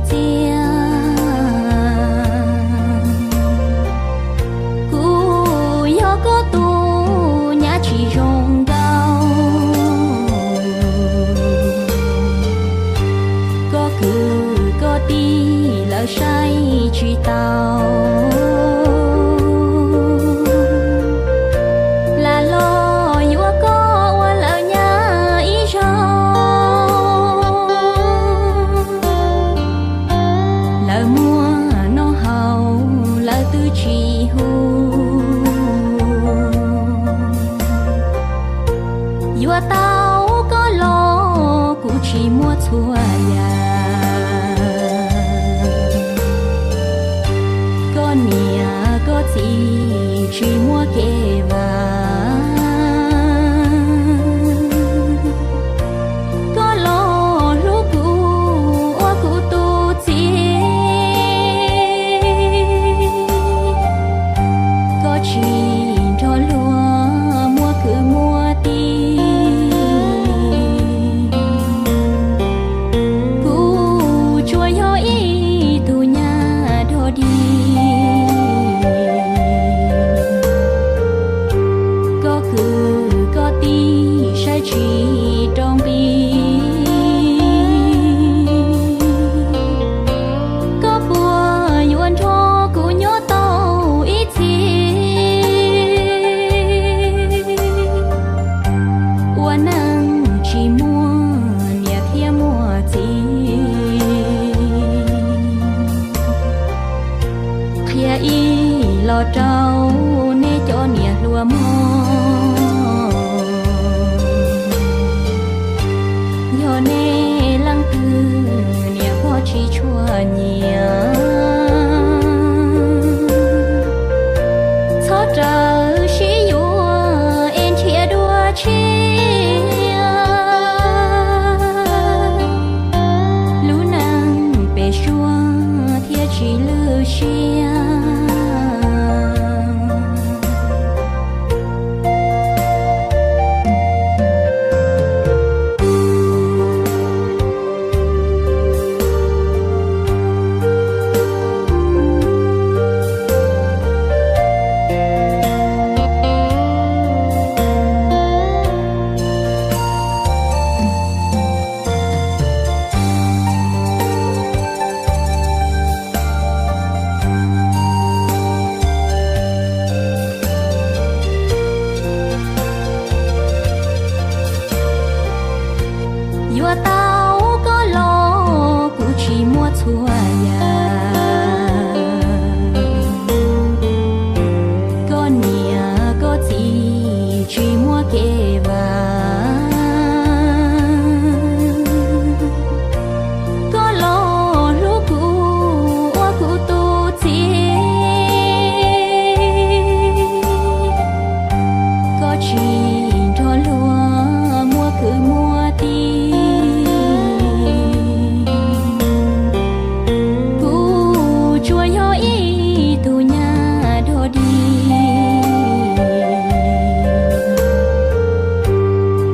txiaj. Kuv yog koj tus nyab tsis zoo nkauj, koj kwv koj tij lawv saib tsis taus. Lam los yuav koj ua lawv nyab ib zaug, lawv muaj noj haus lawv twb tsis hu. Yuav tau koj los kuv tsis muaj txhua yam, koj niam koj txiv tsis muaj kev vam. Koj los hlub kuv ua kuv tus txiv, koj tsis nrog luag muaj kwv muaj tij. Kuv tsuas yog ib tug nyab dog dig, koj kwv koj tij saib tsis rau nqi. Koj puas yuav nrog kuv nyob tau ib txhis, ua neej tsis muaj niam thiab muaj txiv. Qhia ib los rau nej cov niam hluas mog, yog nej leej twg niam pog tsis tshua nyiam, txhob rawm sib yuav es nrhiav dua tshiab, lub neej pem suab thiaj tsis lwj siab. Yuav tau koj los kuv tsis muaj txhua yam, koj niam koj txiv tsis muaj kev vam. Koj los hlub kuv ua kuv tus txiv, koj tsis nrog luag muaj kwv muaj tij. Kuv tsuas yog ib tug nyab dog dig,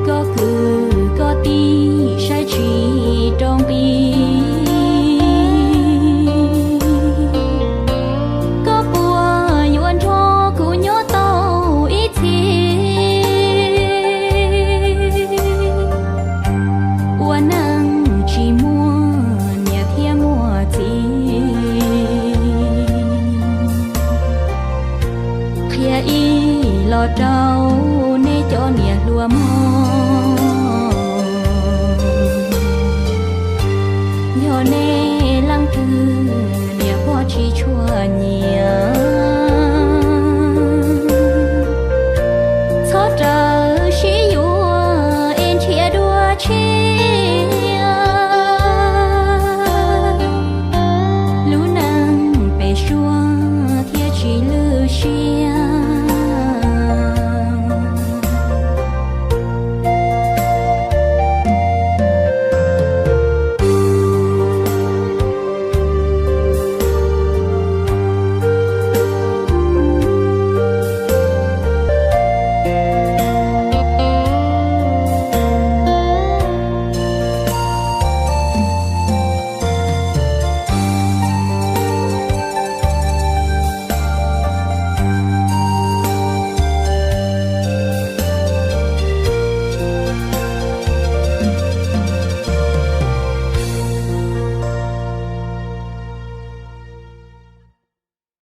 koj kwv koj tij saib tsis rau nqi. Koj puas yuav nrog kuv nyob tau ib txhis, ua neej tsis muaj niam thiab muaj txiv. Qhia ib los rau nej cov niam hluas mog, yog nej leej twg niam pog tsis tshua nyiam, txhob rawm sib yuav es nrhiav dua tshiab,